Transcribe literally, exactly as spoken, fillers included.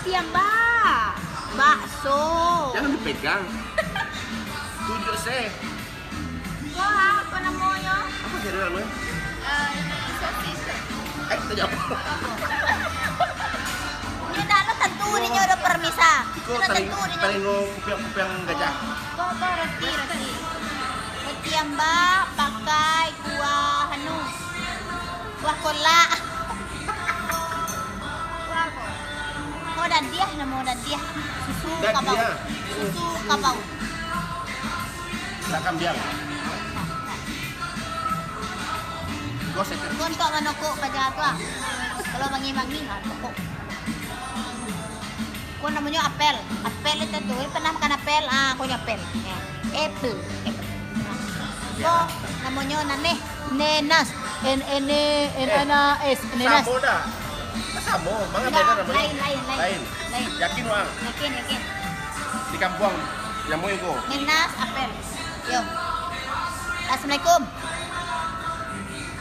Siam, Bak. Bakso. Jangan dipegang. Tunjuk se. Wah, apa namanya? Apa sih namanya? Eh, ini sosis. Eh, tak jawab. Ini dah lo tentu dia udah permisa. Iko Udah taling, tentu dia. talingo kupiang-kupiang gajah. Kok kok roti roti. Roti ambak pakai kuah anu. Kuah kolak. Kuah apa? Kok dadiah namo dadiah. Susu Dadiah. Kabau. Susu kabau. Tak kambiang. Gosek kan? Kau untuk manokok paja tu ah. Kalau bangi-bangi ah tokok. Kau namanya apel. Apel itu tu. Eh, pernah makan apel? Ah, kau apel. Ya. Apple. Apple. Kau namanya naneh. Nenas. N N E N N A S. Nenas. Samo dah. Samo. Mana Enggak, beda namanya? lain, lain, lain. Lain. Lain. Yakin, Wang? Yakin, yakin. Di kampung. Nyamuk iko. Nenas apel. Yo. Assalamualaikum.